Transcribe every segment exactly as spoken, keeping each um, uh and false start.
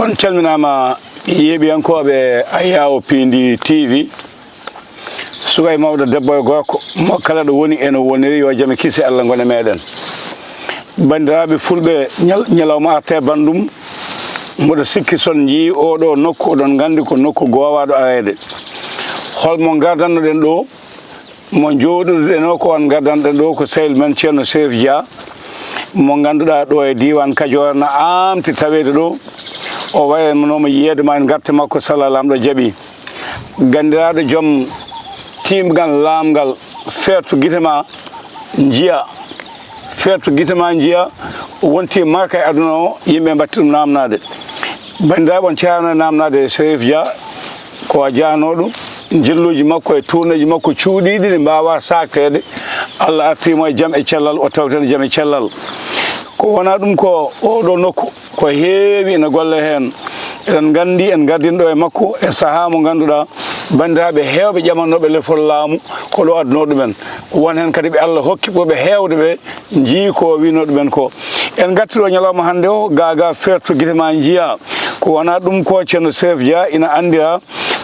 On calminaama, yeeɓiyankooɓe Ayaawo Piindi T V. Suka e mawɗo, debbo e gorko, mo kala ɗo woni e no woniri, yo jam e kisi Allah ngon e meɗen. Banndiraaɓe fulɓe, ñal-, ñalawma arte banndum, mboɗo sikki son njii oo ɗoo nokku, oɗon nganndi ko nokku goowaaɗo areede. Holmo ngardannoɗen ɗoo? Mo njooɗoduɗen o, ko on ngaddanɗen ɗo, ko sehil men Ceerno Serif Dia, mo ngannduɗaa ɗo e diiwaan Kajoor na aamti taweede ɗo. O wayatnoo mo yiyeede ma en ngarte makko, sala Laamɗo jaɓi. Ganndiraaɗo joom tiimgal laamgal, feertu gite ma njiya, feertu gite ma njiya, wonti marka e aduna o, yimɓe mbatti ɗum naamnaade. Banndiraaɓe, on ceerano e naamnaade e Serif Dia, ko a jaanooɗo, njilluuji makko e tuurneeji makko cuuɗiiɗi ɗi mbaawaa saakteede. Allah artii mo e jam e cellal, o tawten jam e cellal. Ko wonaa ɗum ko oo ɗoo nokku, ko heewi ina golle heen. Eɗen nganndi, en ngardinɗo e makko e sahaa mo ngannduɗaa banndiraaɓe heewɓe ƴamannooɓe lefol laamu ko ɗo adunoo ɗumen. Won heen kadi ɓe Allah hokki ɓurɓe heewde ɓe njii ko o wiinoo ɗumen ko. En ngartii ɗo ñalawma hannde o, gaagaa feertu gite ma njiya. Ko wonaa ɗum ko Ceerno Serif Dia ina anndiraa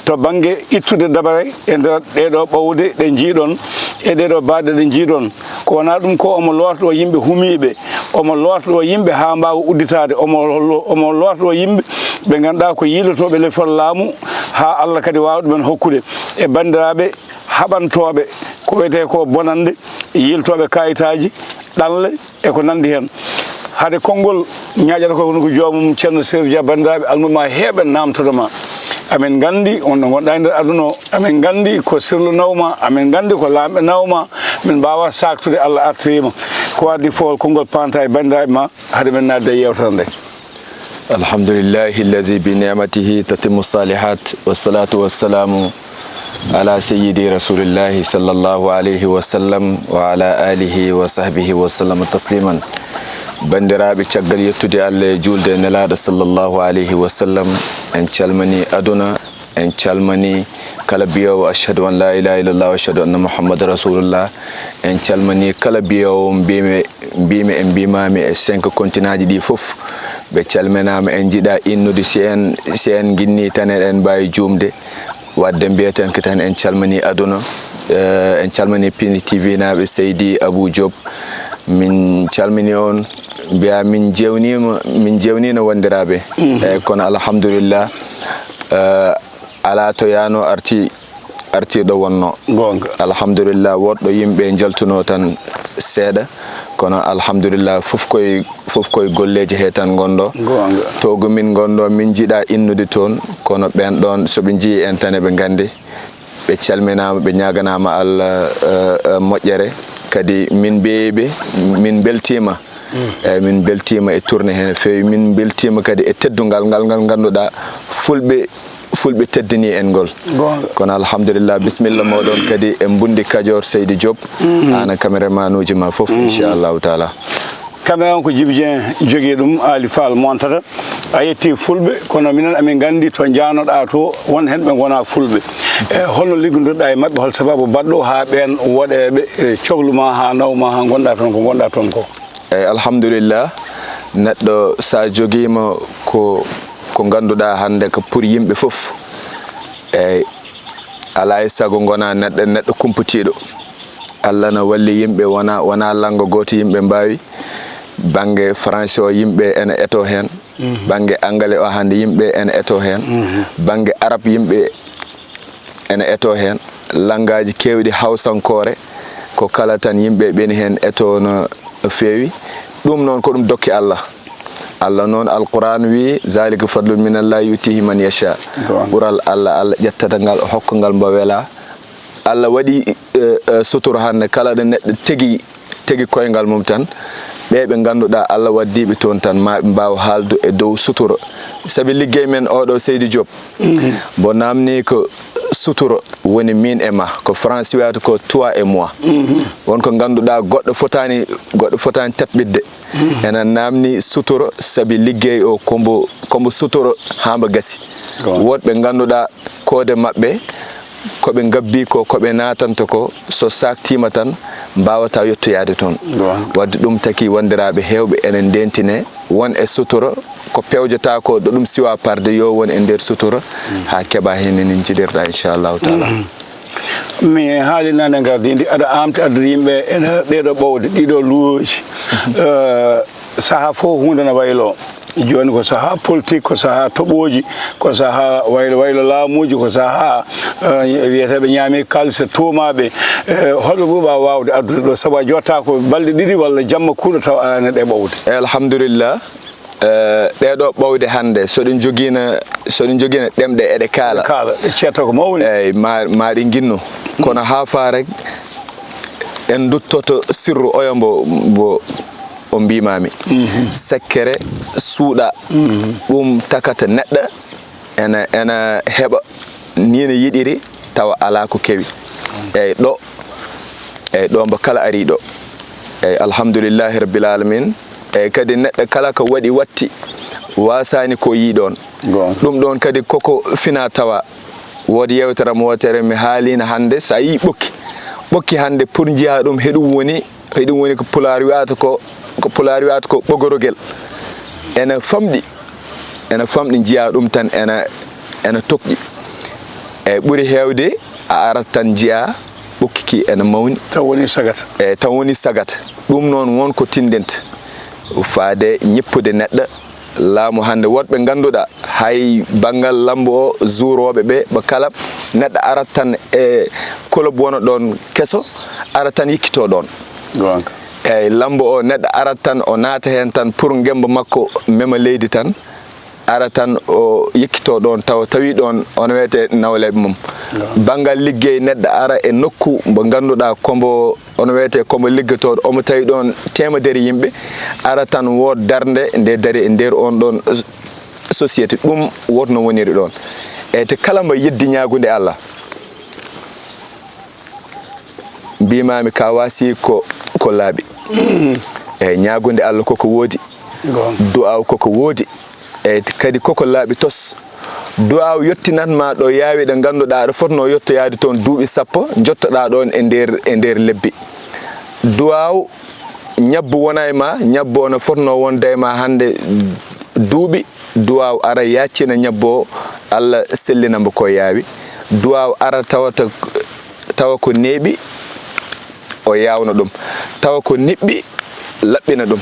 to bannge ittude dabare e nder ɗee ɗoo ɓowde ɗe njiiɗon, e ɗee ɗoo baɗe ɗe njiiɗon. Ko wonaa ɗum ko omo loorta ɗo yimɓe humiiɓe, omo loorta ɗo yimɓe haa mbaawa udditaade, omo lo-, omo loorta ɗo yimɓe ɓe ngannduɗaa ko yiilotooɓe lefol laamu, haa Allah kadi waawa ɗumen hokkude e banndiraaɓe haɓantooɓe ko wiyetee ko bonannde, yiiltooɓe kaayitaaji, ɗanle e ko nanndi heen. Hade konngol ñaaƴata ko, woni ko joomum Ceerno Serif Dia, banndiraaɓe almuɓe ma heeɓe naamtodo ma. Amin nganndi on ɗo ngonɗaa e nder aduna o, amin nganndi ko sirlu nawma, amin nganndi ko laamɓe nawma, min mbaawaa saaktude, Allah artirii ma. Ko adii fof, konngol paanta e banndiraaɓe ma hade men naatde e yeewtere nde. الحمد لله الذي بنعمته تتم الصالحات، والصلاة والسلام على سيدي رسول الله صلى الله عليه وسلم وعلى آله وصحبه وسلم تسليما. Banndiraaɓe, caggal yettude Allah e juulde e Nelaaɗo sallallahu alayhi wa sallam, en calmini aduna, en calmini kala biyoowo ashhadu an la ilaha illallah wa ashhadu anna Muhammadan rasulullah, en calmini kala biyoowo mbimi, mbimi e mbimami e cinq continentji ɗi fof. Ɓe calminaama, en njiɗa innude, si en, si en nginni tan eɗen mbaawi juumde. Wadde mbiyeten ko tan en calmini aduna, eh, en calmini Piindi T V naaɓe, Seydi Abou Diop. Min calmini on, mbiya min jewnima, min jewnino wondiraaɓe. Mhm. Eh, kono alhamdulillah, eh, alaa to yaano arti, arti ɗo wonno. Goonga. Alhamdulillah, woɗɗo yimɓe njaltuno tan seeɗa, kono alhamdulillah, fof koye, fof koye golleeji he tan ngonɗo. Goonga. To ko min ngonɗo, min njiɗa innude toon, kono ɓen ɗon, so ɓe njii en tan, eɓe nganndi. Ɓe calminaama, ɓe ñaaganaama Allah, eh, eh, moƴƴere. Kadi min mbeeɓe, min mbeltiima. Mm. Eeyi, min mbeltiima e tournée he no feewi. Min mbeltiima kadi e teddungal ngal, ngal ngannduɗaa fulɓe, fulɓe teddini en ngol. Goonga. Kono alhamdulillah, bisimilla mooɗon kadi e Mbundi Kajoor, Seydi Diop. Mm. Aan e caméraman uji ma fof, mm, inchallahu taala. Caméra on ko Djiby Dieng jogii ɗum, Aali Fall montata. A yetti fulɓe, kono minen amin nganndi to njaanoɗaa to, won heen ɓe ngonaa fulɓe. E holno liggondirɗaa e maɓɓe, hol sababu baɗɗo haa ɓeen woɗeeɓe, e, cohlu ma haa naw ma haa ngonɗaa toon ko ngonɗaa toon ko? Eeyi, alhamdulillah, neɗɗo so a jogiima ko, ko ngannduɗaa hannde ko pour yimɓe fof, eeyi, alaa e sago ngonaa neɗɗo, neɗɗo kumpitiiɗo. Allah na walli yimɓe, wonaa, wonaa lanngo gooto yimɓe mbaawi. Bannge français o, yimɓe ene etoo heen. Mhm. Bannge anglais o, hannde yimɓe ene etoo heen. Mhm. Bannge arab, yimɓe ene etoo heen. Lanngaaji keewɗi, hawsankoore, ko kala tan yimɓe ɓeni heen etoo no, no feewi. Ɗum noon ko ɗum dokke Allah. Allah noon, Alquraan wii, "Zalika fadlun minallahi yutihi man yasha." Goonga. Ɓural Allah, Allah ƴettata ngal, o hokka ngal mbo welaa. Allah waɗi, eh, eh, sutura hannde, kala ɗo neɗɗo tegi, tegi koyngal mum tan, ɓe ɓe ngannduɗaa Allah waddiiɓe toon tan, ma ɓe mbaaw haaldu e dow sutura. Sabi liggey men oɗo, Seydi Diop, mhm, mbo naamni ko sutura woni min e ma, ko français wiyata ko toi et moi. Mhm. Won ko ngannduɗaa goɗɗo fotaani, goɗɗo fotaani taɓɓitde. Mhm. Ena naamni sutura, sabi liggey o kombo, kombo sutura haa mbo gasi. Goonga. Woɗɓe ngannduɗaa koode maɓɓe ko ɓe ngabbii ko, ko ɓe naatanta ko, so saaktiima tan, mbaawataa yottoyaade toon. Wadde ɗum taki wanndiraaɓe heewɓe enen ndeentine, won e sutura, ko pewjataa ko, ɗo ɗum siwaa parde, yo won e nder sutura, haa keɓa heen enen njiɗirɗaa, inchallahu taala. Mi haali nane ngardiindi, aɗa aamti addude yimɓe ene ɗeeɗo ɓowde, ɗiɗo luwooji. Eh, sahaa fof huunde na wayloo. Jooni ko sahaa politik, ko sahaa toɓooji, ko sahaa waylo waylo laamuuji, ko sahaa, eh, wiyeteeɓe ñaami kaalis e tuumaaɓe. Eh, holɓe ɓuuɓaa waawde addude ɗo? Sabu a jooɗtaa ko balɗe ɗiɗi walla jamma kuuɗo taw aɗa ɗe ɓowde. Eyi, alhamdulillah. Eh, ɗeeɗo ɓowde hannde, so ɗum jogiina, so ɗum jogiina ɗemɗe eɗe kaala. Kaala, ɗe ceerta ko mawni. Eyi, ma, ma ɗi nginno. Kono haa faa rek, en nduttoto sirru oya mbo, mbo o mbiimaami. Sekkere suuɗa, ɗum takata neɗɗo ena, ena heɓa nii no yiɗiri, tawa alaa ko kewi. Eyi, ɗo, eyi, ɗo mbo kala ari ɗo. Eyi, alhamdulillahi rabbil alamin. Eyi, kadi neɗɗo kala ko waɗi watti, waasaani ko yii ɗoon. Ɗum ɗoon kadi koko fina tawa. Woodi yewtere am wootere mi haaliino hannde, so a yii ɓokki, ɓokki hannde pour njiyaa ɗum, heɗum woni, heɗum woni ko pulaar wiyata ko, ko pulaar wiyata ko ɓogorogel. Ena famɗi, ena famɗi, njiyaa ɗum tan ena, ena toɓɗi. Eyi, ɓuri heewde a arat tan njiyaa ɓokki ki ena mawni. Taw woni sagata. Eyi, taw woni sagata. Ɗum noon won ko tindinta faade ñippude neɗɗo. Laamu hannde woɗɓe ngannduɗaa hay banngal lambo o, zuurooɓe ɓe, ɓe kala neɗɗo arat tan e kolob wona ɗoon keso, ara tan yikkitoo ɗoon. Eyi, lambo o neɗɗo arat tan o naata heen tan pour ngemba makko mema leydi tan, ara tan o yikkitoo ɗoon tawa tawi ɗoon ono wiyetee nawleeɓe mum. Banngal liggey neɗɗo ara e nokku mbo ngannduɗaa ko mbo ono wiyetee ko mbo liggotooɗo, omo tawi ɗoon teemedere yimɓe, ara tan wood darnde nde dari e nder oon ɗoon société. Ɗum wotno woniri ɗoon. Eyi, te kala mbo yeddi ñaagunde Allah, mbiimaami ka waasi ko, ko laaɓi. Eyi, ñaagunde Allah koko woodi. Du'aaw koko woodi. Eyi, kadi koko laaɓi tos. Du'aaw yottinat ma ɗo yaawi ɗo ngannduɗaa aɗa fotnoo yottoyaade toon duuɓi sappo, njottoɗaa ɗoon e nder, e nder lebbi. Du'aaw ñabbu wona e ma, ñabbu o no fotnoo wonde e ma hannde duuɓi, du'aaw ara yaaccina ñabbu o, Allah sellina mbo ko yaawi. Du'aaw ara tawata, tawa ko neeɓi, o yaawna ɗum. Tawa ko niɓɓi, laɓɓina ɗum.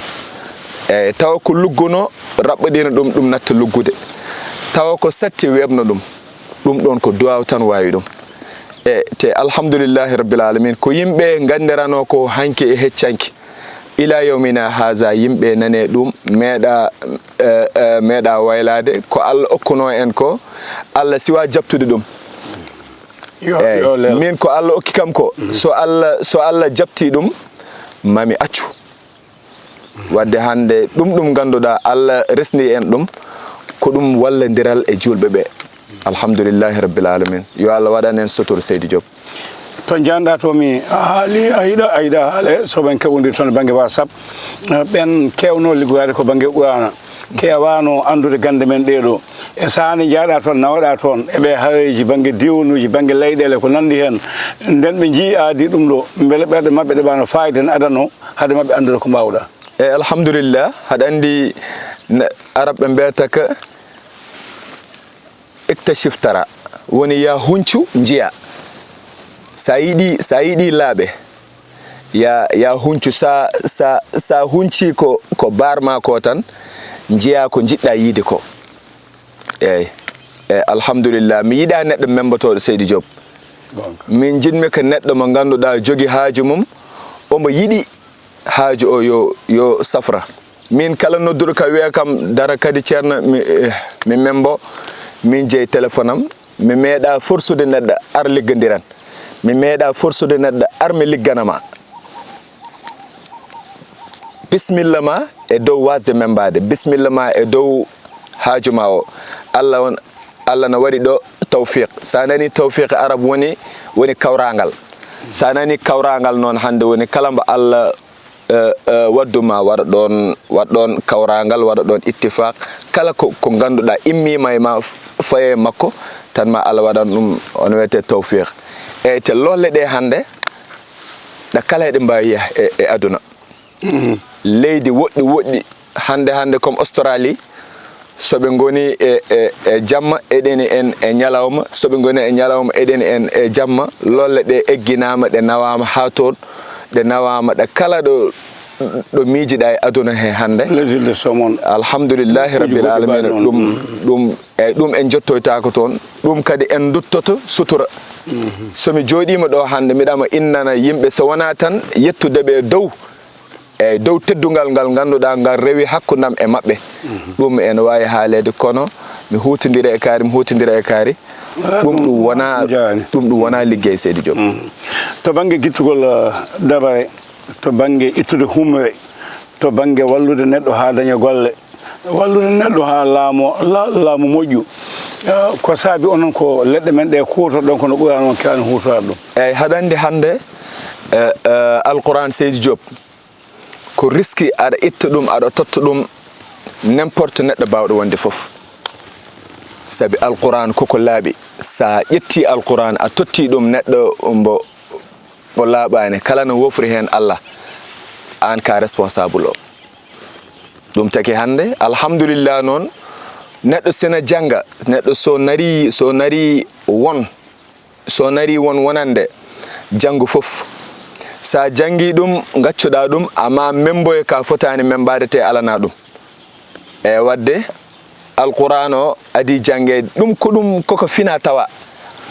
Eyi, tawa ko luggunoo, raɓɓiɗina ɗum, ɗum natta luggude. Tawa ko satti, weeɓna ɗum. Ɗum ɗoon ko du'aaw tan waawi ɗum. E te alhamdulillahi rabbil alamin, ko yimɓe nganndiranoo ko hanki e heccanki. Ila yawmina haza, yimɓe nane ɗum, meeɗa, eh, eh, meeɗa waylaade. Ko Allah okkunoo en ko, Allah siwa jaɓtude ɗum. Eyi, min ko Allah okki kam ko, so Allah, so Allah jaɓtii ɗum, mami accu. Wadde hannde ɗum, ɗum ngannduɗaa Allah resni en ɗum, ko ɗum wallandiral e juulɓe ɓe. Alhamdulillahi rabbil alamin. Yo Allah waɗan en sutur, Seydi Diop. To njanɗa to mi haali, a yiɗa, a yiɗa haale, so ɓen keɓondir toon e bannge WhatsApp, eh, ɓen keewno liggoyaade ko bannge Qur'aana, keewaano anndude gannde men ɗee ɗoo. E sahaa nde njahɗa toon, nawaɗa toon, e ɓee hareeji bannge diiwanuuji, bannge leyɗeele, ko nanndi heen, nden ɓe njii aadi ɗum ɗoo, mbele ɓerɗe maɓɓe ɗeɓaano faayida ne adanoo, hade maɓɓe anndude ko mbaawɗa. Eyi, alhamdulillah, haɗa anndi, ne, Arab ɓe mbiyata ka, iktashif tara, woni yaa huncu njiya. Sa yiɗi, sa yiɗi laaɓe, yaa, yaa huncu, sa, sa, sa hunci ko, ko baar ma ko tan, njiya ko njiɗɗa yiide ko. Eyi. Eyi, alhamdulillah. Mi yiɗa neɗɗo membatooɗo, Seydi Diop. Min njiɗmi ko neɗɗo mo ngannduɗaa jogi haaju mum, omo yiɗi haaju o yo, yo safra. Min kala nodduɗo ka wiya kam dara kadi ceerno mi, eh, mi membo, min jeyi téléphone am, mi meeɗa forsude neɗɗo ar liggondiren. Mi meeɗa forsude neɗɗo ar mi liggana ma. Bismilla ma e dow wasde membaade, bismilla ma e dow haaju ma o. Allah on, Allah na waɗi ɗo tawfiq. Sa nani tawfiq arab woni, woni kawrangal. Sa nani kawrangal noon hannde woni kala mbo Allah eh, eh, waddu ma waɗa ɗoon, waɗ ɗoon kawrangal, waɗa ɗoon ittifaq. Kala ko, ko ngannduɗaa immiima e ma, faye makko, tan ma Allah waɗan ɗum, on wiyete tawfiq. Eyyi, te lolle ɗe hannde, ɗa kala eɗe mbaawi yaha e, e aduna. Leydi woɗɗi woɗɗi, hannde, hannde comme Australie, so ɓe ngoni e, e, e jamma, eɗeni en e ñalawma, so ɓe ngoni e ñalawma, eɗeni en e jamma, lolle ɗe egginaama, ɗe nawaama haa toon, ɗe nawaama ɗa kala ɗo, ɗo miijiɗa e aduna he hannde. Les îles de Somon. Alhamdulillahi Kuuji rabbil goɗɗi alamina. Mbaɗi noon. Ɗum, ɗum, eyyi, ɗum en jottoytaako toon. Ɗum kadi en duttoto sutura. So mi jooɗiima ɗo hannde, miɗama innana yimɓe, so wonaa tan yettude ɓe dow, eyyi, dow teddungal ngal ngannduɗaa ngal rewi hakkundam e maɓɓe. Ɗum ene waawi haaleede, kono mi huutondira e kaari, mi huutondira e kaari. Ɗum, ɗum wonaa, ɗum jaani. Ɗum, ɗum wonaa liggey, seydi Diop. To bannge gittugol, eh, dabare, to bannge ittude humre, to bannge wallude neɗɗo haa daña golle, wallude neɗɗo haa laamu, la-, laamu moƴƴu. Eh, ko saabi onon ko leɗɗe men ɗe kuutorɗon, kono ɓuraani on keewani huutoraade ɗum? Eyyi, haɗa anndi hannde, eh, eh, Alquran, seydi Diop, ko riski aɗa itta ɗum, aɗa totta ɗum n'importe neɗɗo baawɗo wonde fof. Sabi Alquran koko laaɓi. Sa ƴetti Alquran, a totti ɗum neɗɗo mbo, mbo laaɓaani, kala no wofri heen Allah, aan ka responsable o. Ɗum taki hannde, alhamdulillah noon, neɗɗo sina jannga, neɗɗo so nari, so nari won, so nari won wonande, janngu fof. Sa janngi ɗum, ngaccuɗa ɗum, amma memboye ka fotaani membaade te alana ɗum. E wadde, Alquran o adii janngeede. Ɗum ko ɗum koko fina tawa.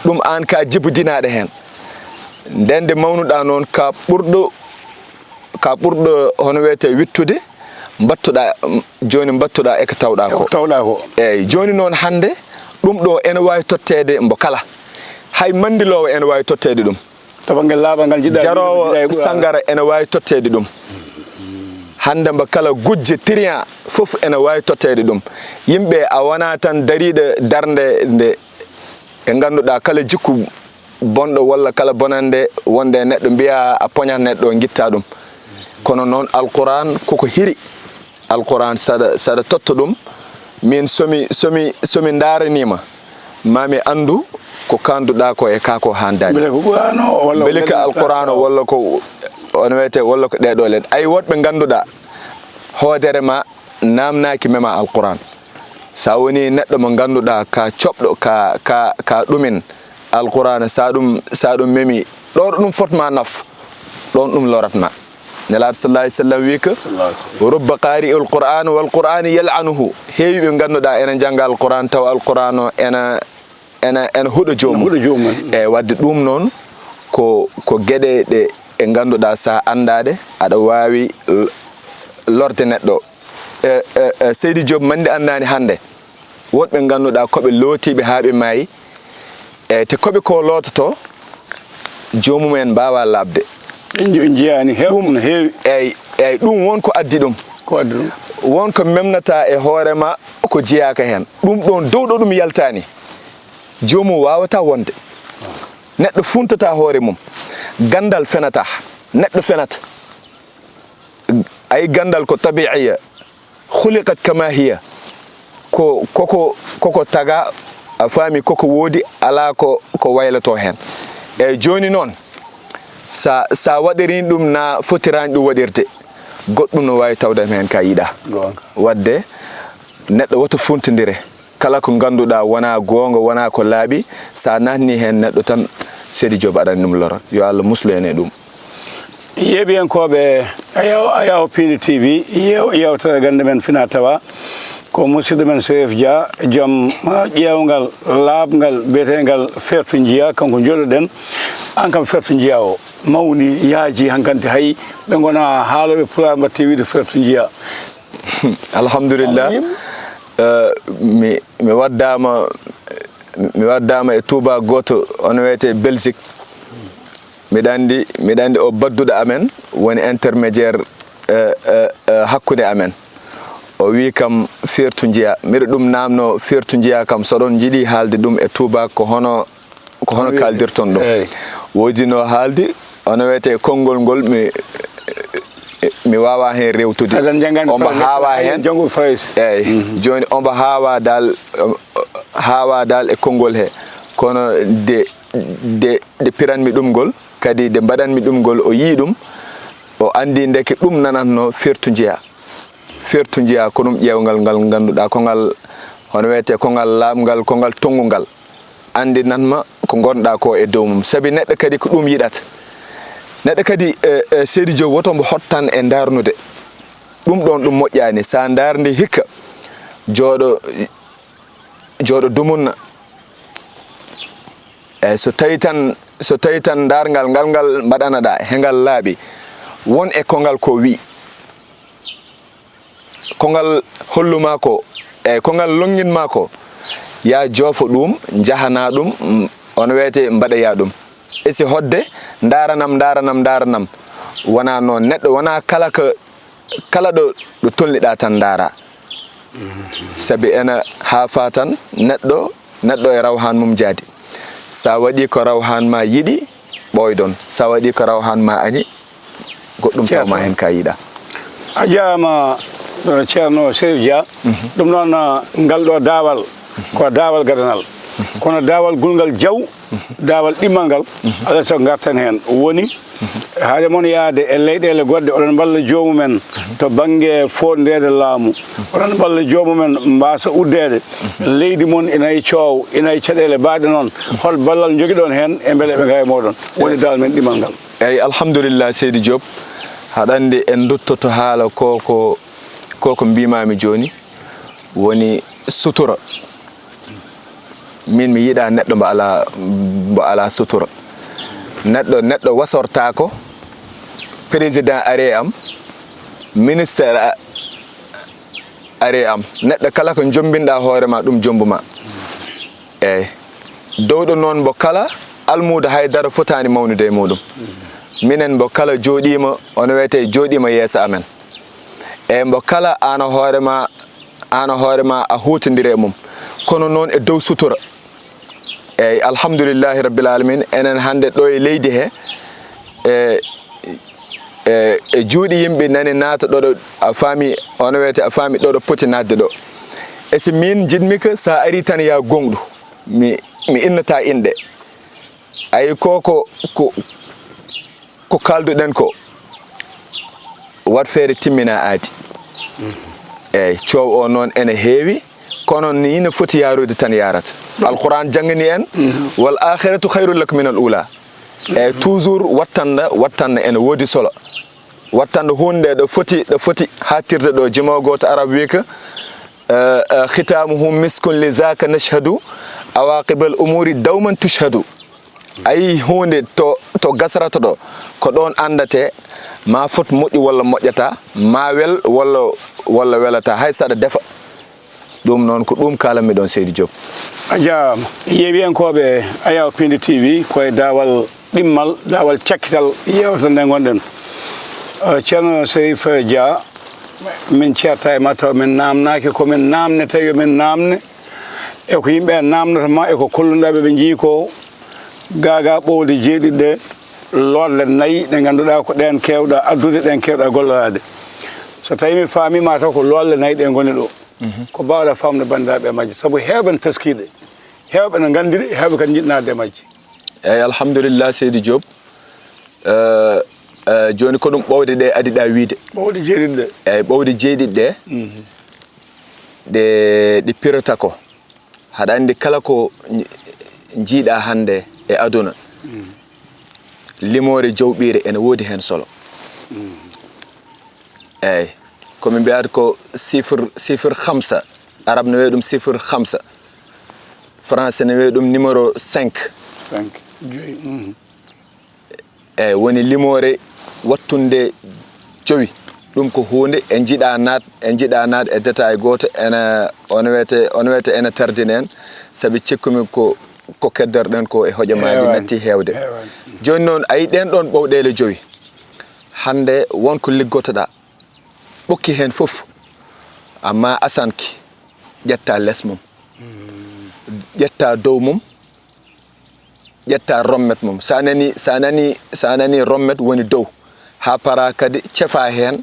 Ɗum aan ka jibodinaɗo heen. Nden nde mawnuɗa noon, ka ɓurɗo, ka ɓurɗo, hono wiyete, wittude, mbattuɗa, mm, jooni mbattuɗa e ko tawɗa ko. E ko tawɗa ko. Eyyi, jooni noon hannde, ɗum ɗo ene waawi totteede mbo kala. Hay manndiloowo ene waawi totteede ɗum. To bannge laaɓal ngal njiɗɗa, jaroowo njiɗɗa e ɓura sangara ene waawi totteede ɗum. Hannde mbo kala gujje trian fof ene waawi totteede ɗum. Yimɓe, a wona tan dariiɗo darnde nde, ɓe ngannduɗaa kala jikku bonɗo walla kala bonannde wonde e neɗɗo, mbiya a poñat neɗɗo, ngitta ɗum. Kono noon Alquran koko hiri. Alquran, saɗa, saɗa totta ɗum, min somi, somi, somi ndaaraniima, ma mi anndu ko kaanduɗaa ko e kaa ko haandaani. Mbele ko Qur'an o, walla mbele ko Alquran o, walla ko, on wiyete, walla ko ɗee ɗoo len. Ay, woɗɓe ngannduɗaa hoodere ma naamnaaki mema Alquran. Sa woni neɗɗo mo ngannduɗaa ka coɓɗo, ka, ka, ka ɗumin Alqur'aana, sa ɗum, sa ɗum memi, ɗo ɗo ɗum fotma naf, ɗon ɗum loratma. Nelaaɗo sallallahu alayhi wa sallam wi ko, "Rubba qari'il Qur'an wal Qur'an yal'anuhu." Heewi ɓe ngannduɗaa ena njannga Alqur'aan, tawa Alqur'aan o ena, ena, ena huɗo joomum. Ena huɗo joomum. Eyi, wadde ɗum noon ko, ko geɗe ɗe, ɗe ngannduɗaa sa anndaa ɗe, aɗa waawi l-, lorde neɗɗo. E, e, e, Seydi Diop, manndi anndaani hannde. Woɗɓe ngannduɗaa ko ɓe lootiiɓe haa ɓe maayi, e te ko ɓe ko loototo, joomum en mbaawaa laaɓde. En nji-, en njiyaani heew-, ɗum, no heewi. Eyi, eyi, ɗum won ko addi ɗum. Ko addi ɗum? Won ko memnataa e hoore ma, ko jeyaaka heen. Ɗum ɗoon dow ɗo ɗum yaltaani, joomum waawataa wonde. Neɗɗo funtataa hoore mum. Ganndal fenataa. Neɗɗo fenata. Ay, ganndal ko tabiiya. Khuliqat kama hiya. Ko, koko, koko taga, a faami, koko woodi, alaa ko, ko waylato heen. Eyi, jooni noon, sa, sa waɗirii ɗum na fotiraani ɗum waɗirde, goɗɗum no waawi tawde heen ka yiɗaa. Goonga. Wadde, neɗɗo woto funtindire. Kala ko ngannduɗaa wonaa goonga, wonaa ko laaɓi, sa naatni heen neɗɗo tan, Seydi Diop aɗani ɗum loro. Yo Allah muslu en e ɗum. Yeeɓiyankooɓe Ayaw, Ayaw Piindi T V, yew-, yewtere gannde men fina tawa ko musidɗo men Serif Dia, joom, ah, ƴeewngal laaɓngal biyeteengal Fertu Njiya, kanko njoɗoɗen. Aan kam Fertu Njiya o mawni, yaaji, hankante hay ɓe ngona haalooɓe pulaar mbaɗti wiide Fertu Njiya. Alhamdulillah. Alhamdulillah. Eh, mi, mi waddaama, mi waddaama e tuuba gooto, on wiyete Belgique. Miɗa anndi, miɗa anndi o badduɗo amen, woni intermédiaire, eh, eh, eh, hakkunde amen. O wii kam, Fertu Njiya. Miɗo ɗum naamno, Fertu Njiya kam, so ɗon njiɗi haalde ɗum e tuuba, ko hono, ko hono kaaldirton ɗum? Eyi. Woodi no haaldi, hono wiyete konngol ngol, mi, mi waawaa heen rewtude. Aɗa jannga Ombo Farayse, haawa aɗa heen. Janngu Farayse. Eyi. Mhm. Jooni ombo haawa dal, haawa dal e konngol he. Kono nde, nde, nde piranmi ɗum ngol, kadi nde mbaɗanmi ɗum ngol, o yii ɗum, o anndi ndeke ɗum nanatno fertu njeya. Fertu njeya ko ɗum ƴeewngal ngal ngannduɗaa ko ngal, hono wiyetee, ko ngal laaɓngal, ko ngal tonngungal. Anndinatma ko ngonɗaa ko e dow mum. Sabi neɗɗo kadi ko ɗum yiɗata. Neɗɗo kadi, e, e, Seydi Diop, woto mbo hottan e ndaarnude. Ɗum ɗoon ɗum moƴƴaani. So a ndaarndi hikka, jooɗo, jooɗo dumunna. Eyi, so tawi tan, so tawi tan ndaarngal ngal, ngal mbaɗanaɗaa, he ngal laaɓi, won e ko ngal ko wi, ko ngal hollumaa ko, eyi, ko ngal lonnginmaa ko, yaa joofo ɗum, njahanaa ɗum, mm, on wiyete mbaɗoyaa ɗum. E si hoɗde, ndaaranam, ndaaranam, ndaaranam, wonaa noon. Neɗɗo wonaa kala ko kala ɗo, ɗo tolniɗaa tan ndaara. Sabi ena haafa tan neɗɗo, neɗɗo e rawhan mum jaadi. Sa waɗi ko rawhan ma yiɗi, ɓooydon. Sa waɗi ko rawhan ma añi, goɗɗum tawma heen ka yiɗa. A jaama, eh, Ceerno Seydou Dia. Mhm. Ɗum noon, eh, ngal ɗo daawal, ko daawal gadanal. Mhm. Kono daawal gulngal jaw, daawal ɗimmal ngal, alaa sago ngarten heen. Woni, haade mon yahde e leyɗeele goɗɗe, oɗon mballa joomumen to bannge fooɗndeede laamu. Oɗon mballa joomumen mbaasa uddeede. Leydi mon ina e coow, ina e caɗeele baɗɗe noon. Hol ballal njogiɗon heen e mbele ɓe ngawa e mooɗon? Woni daawal men ɗimmal ngal. Eyi, alhamdulillah, Seydi Diop. Haɗa anndi en nduttoto haala ko, ko, ko, ko mbiimaami jooni. Woni sutura. Min mi yiɗa neɗɗo mbo alaa, mbo alaa sutura. Neɗɗo, neɗɗo wasortaako, président ari e am, ministre a-, ari e am. Neɗɗo kala ko jombinɗa hoore ma, ɗum jombuma. Eyi. Dowɗo noon mbo kala almuudo hay dara fotaani mawnude e muɗum. Minen mbo kala jooɗiima, ono wiyete jooɗiima yeeso amen. E mbo kala aan hoore ma, aan hoore ma a huutondire e mum. Kono noon e dow sutura. Eyi, alhamdulillahi rabbil alamin, enen hannde ɗo e leydi he, e, e, e juuɗe yimɓe nani naata ɗo, ɗo, a faami, ono wiyete a faami ɗo, ɗo poti naatde ɗo. E si min njiɗmi ko sa ari tan ya gonɗu, mi, mi innata inɗe. Ayi, ko, ko, ko, ko kalduɗen ko, wat feere timmina aadi. Eyi, coow o noon ene heewi, kono ni no foti yaarude tan yaarata. Alquran janngini en, "Wal akhiratu khayrun lak min al ula." Eyi, toujours wattanna, wattanna ene woodi solo. Wattanna huunde ɗo foti, ɗo foti haaɗtirde ɗo, jimoowo gooto Arab wi ko, eh, eh, "Khitamuhu miskun li zaka nashhadu awaqibal umuri dawman tushhadu." Ayi huunde to, to gasrata ɗo, ko ɗoon anndate ma fot moƴƴi walla moƴƴata, ma wel walla, walla welata, hay saɗa defa. Ɗum noon ko ɗum kaalanmi ɗoon, Seydi Diop. A jaaraama. Yeewiyankooɓe Ayaw Pindi T V, ko e daawal ɗimmal, daawal cakkital yeewtere nde ngonɗen. Eh, Ceerno Serif Dia, min ceerta e ma taw min naamnaaki, ko min naamnete yo min naamne. E ko yimɓe naamnata ma, e ko kolluɗaa ɓe, ɓe njii ko gaagaa ɓowde jeeɗiɗi ɗe, loolle nayi ɗe ngannduɗaa ko ɗeen keewɗa addude, ɗeen keewɗa golloraade. So tawii mi faamii ma taw ko loolle nayi ɗe ngoni ɗo. Mhm. Ko mbaawɗaa faamde banndiraaɓe e majje? Sabu heewɓe no teskii ɗe, heewɓe no nganndi ɗe, heewɓe kadi njiɗi naatde e majje. Eyi, alhamdulillah, Seydi Diop. Eh, eh, jooni ko ɗum ɓowde ɗe adiɗaa wiyde. Ɓowde jeeɗiɗi ɗe. Eyi, ɓowde jeeɗiɗi ɗe. Mhm. Ɗe, ɗi pirata ko. Haɗa anndi kala ko nji-, njiiɗaa hannde e aduna, mm, limoore jawɓiire ene woodi heen solo. Mm. Eyi, ko ɓe mbiyata ko chiffre, chiffre khamsa. Arab ne wiya ɗum chiffre khamsa. Français ne wiya ɗum numéro cinq. Cinq, joyi. Mm. Eyi, woni limoore wattunde jowi. Ɗum ko huunde en njiɗa naat, en njiɗa naat e détail gooto, ene, on wiyete, on wiyete ene tardini en, sabi cikkumi ko, ko kedderɗen ko e hojomaaji natti heewde. Heewani. Jooni noon, a yi ɗeen ɗoon ɓowɗeele jowi. Hannde won ko liggotoɗaa, ɓokki heen fof, amma asanki, ƴetta les mum, mm, ƴetta dow mum, ƴetta rommet mum. Sa nani, sa nani, sa nani rommet woni dow, haa para kadi cefa heen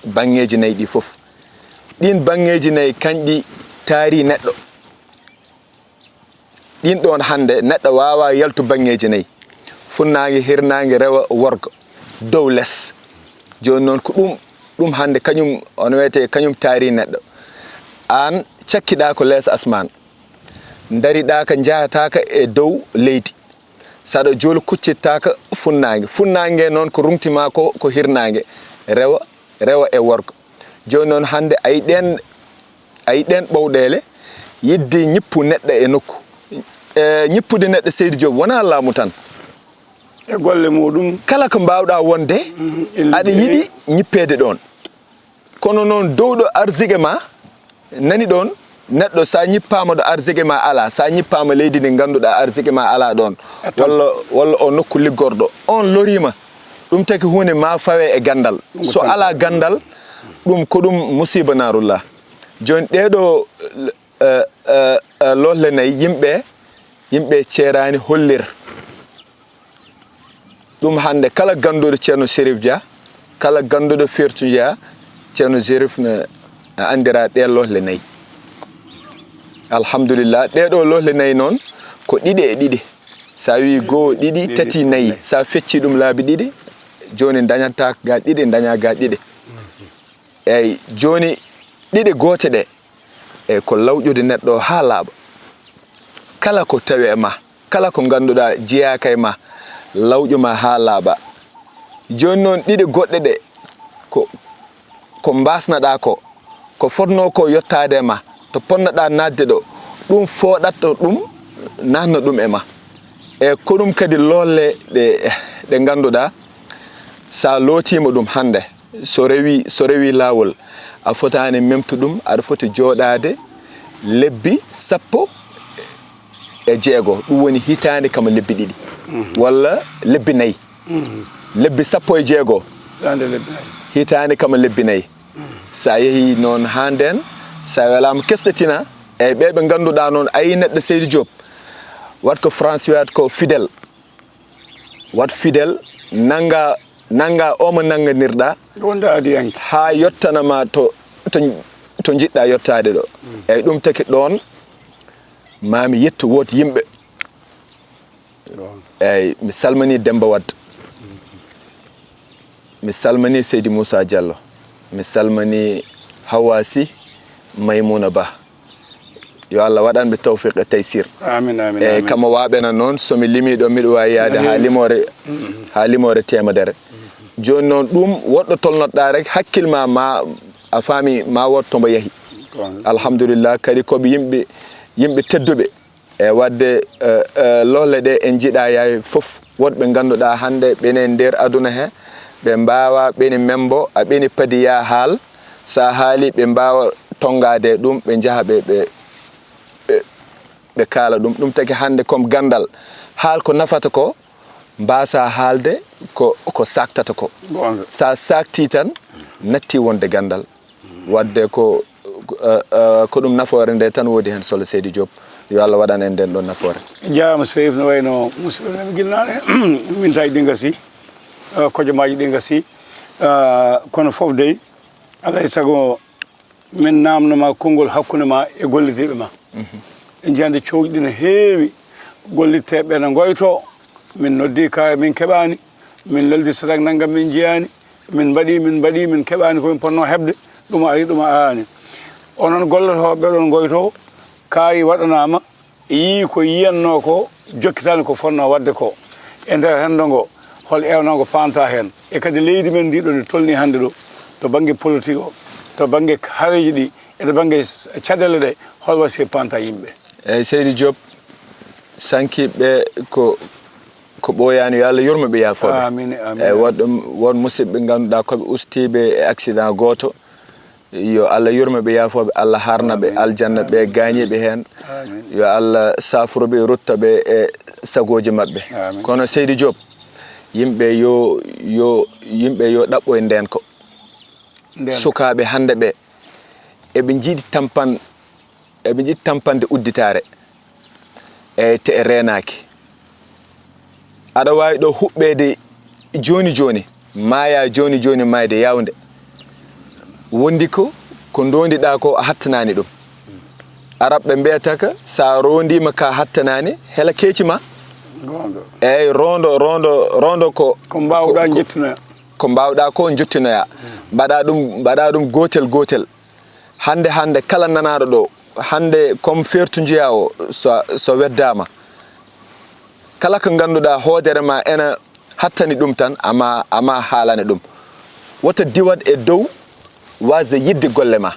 baŋŋeeji nayi ɗi fof. Ɗiin baŋŋeeji nayi kañɗi taari neɗɗo. Ɗin ɗon hannde neɗɗo waawaa yaltu baŋŋeeji nayi, funnaange, hirnaange, rewo, worgo, dow, les. Jooni noon ko ɗum, ɗum hannde kañum, on wiyetee kañum taari neɗɗo. Aan cakkiɗaa ko lees asmaan, ndariɗaa ka njahataaka e dow leydi. Saɗa jooli kuccittaaka funnaange. Funnaange noon ko ruŋti ma ko, ko hirnaange, rewo, rewo e worgo. Jooni noon hannde a yi ɗeen, a yi ɗeen ɓowɗeele, yiɗde ñippu neɗɗo e nokku. E, ñippude neɗɗo, Seydi Diop, wonaa laamu tan. E golle muɗum. Kala ko mbaawɗaa wonde, mm, aɗa yiɗi ñippeede ɗoon. Kono noon dowɗo arsike ma, nani ɗoon, neɗɗo so a ñippaama ɗo arsike ma alaa, so a ñippaama leydi ndi ngannduɗaa arsike ma alaa ɗoon, walla, walla o nokku liggorɗo, on loriima. Ɗum taki huunde ma fawe e ganndal. So alaa ganndal, ɗum ko ɗum musiba naarullah. Jooni ɗeeɗo, eh, eh, eh, lohle nayi, yimɓe, yimɓe ceeraani hollir. Ɗum hannde kala gannduɗo Ceerno Serif Dia, kala gannduɗo Fertu Dia, Ceerno Serif ne anndira ɗee lohle nayi. Alhamdulillah, ɗee ɗo lohle nayi noon ko ɗiɗi e ɗiɗi. So a wii goo, ɗiɗi, tati, nayi, so a fecci ɗum laabi ɗiɗi, jooni dañata ga ɗiɗi, daña ga ɗiɗi. Eyi, jooni ɗiɗi goote ɗe, e ko lawƴude neɗɗo haa laaɓa. Kala ko tawi e ma, kala ko ngannduɗaa jeyaaka e ma, lawƴu ma haa laaɓa. Jooni noon ɗiɗi goɗɗe ɗe, ko, ko mbaasnaɗaa ko, ko fotnoo ko yottaade e ma, to ponnoɗaa naatde ɗo, ɗum fooɗat to ɗum naatna ɗum e ma. E ko ɗum kadi lolle ɗe, ɗe ngannduɗaa, so a lootiima ɗum hannde, so rewi, so rewi laawol, a fotaani memtu ɗum, aɗa foti jooɗaade lebbi sappo e jeego, ɗum woni hitaande kama lebbi ɗiɗi, walla lebbi nayi. Lebbi sappo e jeego. Hitaande lebbi nayi. Hitaande kama lebbi nayi. So a yehii noon haa ndeen, so a welaama kesɗe tina, eyi ɓee ɓe ngannduɗaa noon, a yii neɗɗo Seydi Diop, wat ko France wiyata ko fidèle. Wat fidèle, nannga, nannga o mo nannganirɗaa, wonde adiyanke, haa yottana ma to, to, to njiɗɗaa yottaade ɗo. Eyi ɗum taki ɗoon, maa mi yettu wood yimɓe. Eyi, mi salmini Demba Wade. Mi salmini Seydi Moussa Diallo. Mi salmini Hawwa Sy, Maymouna Ba. Yo Allah waɗan ɓe tawfiq e taysir. Amin, amin, eyi, amin. Kama waɓena noon, so mi limi ɗo, miɗo wawi yaade haa limoore, haa limoore teemedere. Jooni noon, ɗum woɗɗo tolnoɗaa rek, hakkil ma, ma a faami, ma wood to mbo yahi. Alhamdulillah, kadi ko ɓe yimɓe, yimɓe tedduɓe. E waɗde, eh, eh, lolle ɗe en njiɗa yaay fof. Woɗɓe ngannduɗaa hannde ɓene nder aduna he, ɓe mbaawa ɓeni membo, a ɓeni padi ya haal. So a haali, ɓe mbaawa tonngaade ɗum, ɓe njaha ɓe, ɓe, ɓe, ɓe kaala ɗum. Ɗum taki hannde comme ganndal, haal ko nafata ko, mbaasa haalde ko, ko saaktata ko. Goonga. So a saaktii tan, natti wonde ganndal. Waɗde ko, eh, eh, ko ɗum nafoore nde tan woodi heen solo, Seydi Diop. Yo Allah waɗan en ndeen ɗoon nafoore. Jaaraama Serif, no wayno musidɓe men gilnaaɗe, mintaaji ɗi ngasi, eh, kojomaaji ɗi ngasi, eh, kono fof dey, alaa e sago min naamno ma konngol hakkunde ma e gollitiiɓe ma. Mhm. En njiyande cowɗi ɗi no heewi, gollitteeɓe ɓe no ngoyto, min noddi ka min keɓaani, min leldi sadak nanngam min njiyaani, min mbaɗi, min mbaɗi, min keɓaani ko min potnoo heɓde, ɗum ari, ɗum araani. Onon gollotooɓe ɓe ɗon ngoyto, kaari waɗanaama, yii ko yiyannoo ko, jokkitaani ko fotnoo waɗde ko. E nder renndo ngo, hol ewnango paanta heen? E kadi leydi men ndi ɗo ndi tolni hannde ɗo, to bannge politique o, to bannge hareeji ɗi, e to bannge caɗeele ɗe, hol wasi paanta yimɓe? Eyi, Seydi Diop, sankiiɓe ko, ko ɓooyaani, yo Allah yurmo ɓe, yaafoo ɓe. Amiin, amiin. Eyi, woɗɗo, won musidɓe ngannduɗaa ko ɓe ustiiɓe e accident gooto. Yo Allah yurmo ɓe, yaafoo ɓe, Allah harna ɓe aljanna, ɓe gaañiiɓe heen. Amiin. Yo Allah saaforo ɓe, rutta ɓe e sagooji maɓɓe. Amiin. Kono Seydi Diop, yimɓe yo, yo, yimɓe yo ɗaɓɓo e ndeen ko. Ndeen. Sukaaɓe hannde ɓe, eɓe njiɗi tampan, eɓe njiɗi tampande udditaare. Eyi, te e reenaaki. Aɗa waawi ɗo huɓɓeede jooni jooni, maaya jooni jooni, maayde yaawnde. Wondi ko, ko ndondiɗaa ko, a hattanaani ɗum. Arab ɓe mbiyata ka, sa rondiima ka hattanaani, hela keeci ma. Rondo. Eyyi, rondo, rondo, rondo ko, ko mbaawɗaa ko, ko, njottinoya. Ko mbaawɗaa ko njottinoya. Mbaɗa ɗum, mbaɗa ɗum gootel gootel. Hannde, hannde, kala nanaaɗo ɗo, hannde, comme feertu njeyaa o, so, so weddaama, kala ko ngannduɗaa hoodere ma ena hattani ɗum tan, ama, ama haalane ɗum. Wota diwat e dow waasde yiɗde golle ma.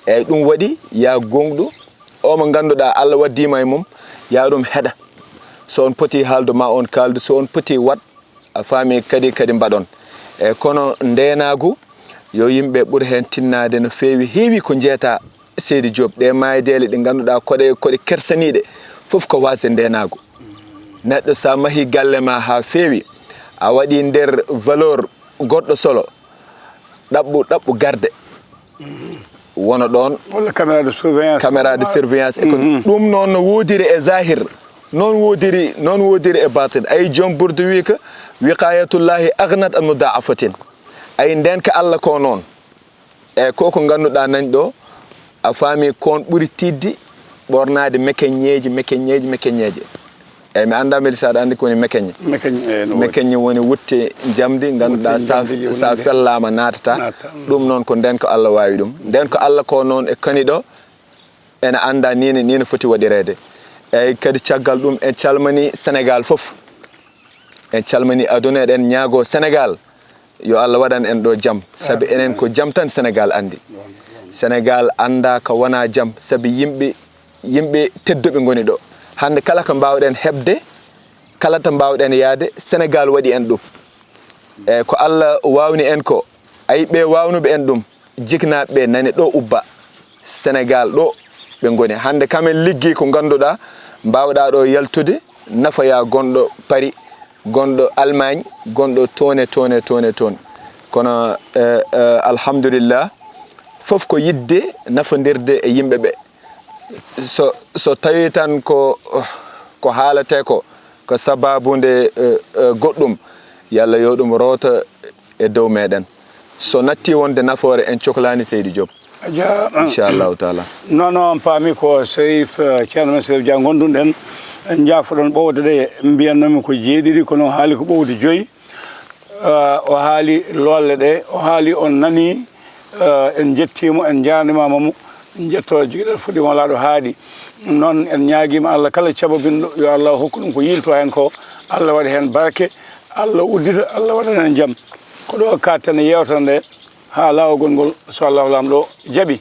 Eyyi, ɗum waɗi ya gooŋɗu, o mo ngannduɗaa Allah waddiima e mum, ya ɗum heɗa. So on poti haaldu ma on kaaldu, so on poti waɗ, a faami, kadi, kadi mbaɗon. E kono ndeenaagu, yo yimɓe ɓur heen tinnaade no feewi. Heewi ko njeeta, Seydi Diop, ɗe maayideele ɗe ngannduɗaa koɗe, koɗe kersaniiɗe, fof ko waasde ndeenaagu. Neɗɗo, sa mahi galle ma haa feewi, a waɗi nder valeur goɗɗo solo, ɗaɓɓu, ɗaɓɓu garde. Wona ɗoon. Walla caméra de surveillance. Caméra de surveillance. E ko ɗum noon no woodiri e zahir, noon woodiri, noon woodiri e batin. Ay, joom burdu wi ko, "Wiqayatullahi aghnat an mudaafatin." Ay, ndeen ko Allah ko noon. E ko, ko ngannduɗaa nani ɗo, a faami, kon ɓuri tiiɗde ɓornaade mekeñeeji, mekeñeeji, mekeñeeji. Eyyi, mi anndaa, mbeli saɗa anndi ko woni mekeñe. Mekeñe, eyyi, no woodi. Mekeñe woni wutte njamndi, ngannduɗaa, wutte sa, njamndi, sa woni nde fellaama naatata. Naatata, mm. Ɗum noon ko ndeen ko Allah waawi ɗum. Ndeen ko Allah ko noon e kani ɗo, ena annda ni ne, ni ne foti waɗireede. Eyyi, kadi caggal ɗum en calmini Senegaal fof. En calmini aduna, eɗen ñaagoo Senegaal, yo Allah waɗan en ɗo jam. Sabi enen ko jam tan Senegaal anndi. Senegaal annda ko wona jam, sabi yimɓe, yimɓe tedduɓe ngoni ɗo. Hannde kala ko mbaawɗen heɓde, kala to mbaawɗen yahde, Senegaal waɗi en ɗum. E ko Allah waawni en ko, ayi, ɓe waawnuɓe en ɗum, jiknaaɓe ɓe nani ɗo ubba. Senegaal ɗo ɓe ngoni. Hannde kam en liggi ko ngannduɗaa, mbaawɗaa ɗo yaltude, nafoya gonɗo Paris, gonɗo Allemagne, gonɗo toon e toon e toon e toon. Kono, eh, eh, alhamdulillah, fof ko yiɗde nafondirde e yimɓe ɓe. So, so tawi tan ko, ko haalate ko, ko sababu nde, eh, eh, goɗɗum, yo Allah yo ɗum rooto e dow meɗen. So natti wonde nafoore, en coklaani Seydi Diop. A ja-, inchallahu taala. Non, non, on paami ko Serif, eh, Ceerno men Serif Dia ngonduɗen. En njaafoɗon ɓowde ɗe, mbiyannoomi ko jeeɗiɗi, kono haali ko ɓowde joyi. Eh, o haali lolle ɗe, o haali, on nani, eh, en njettiimo, en njaarnimaama mo, en njetto jogiɗen fuɗɗiima laaɗo haaɗi. Noon en ñaagiima Allah kala cababinɗo, yo Allah hokku ɗum ko yiilto heen ko, Allah waɗa heen barke, Allah uddita, Allah waɗa heen jam. Ko ɗo kaaɗten e yeewtere nde, haa laawol ngol, so Allahu Laamɗo jaɓi.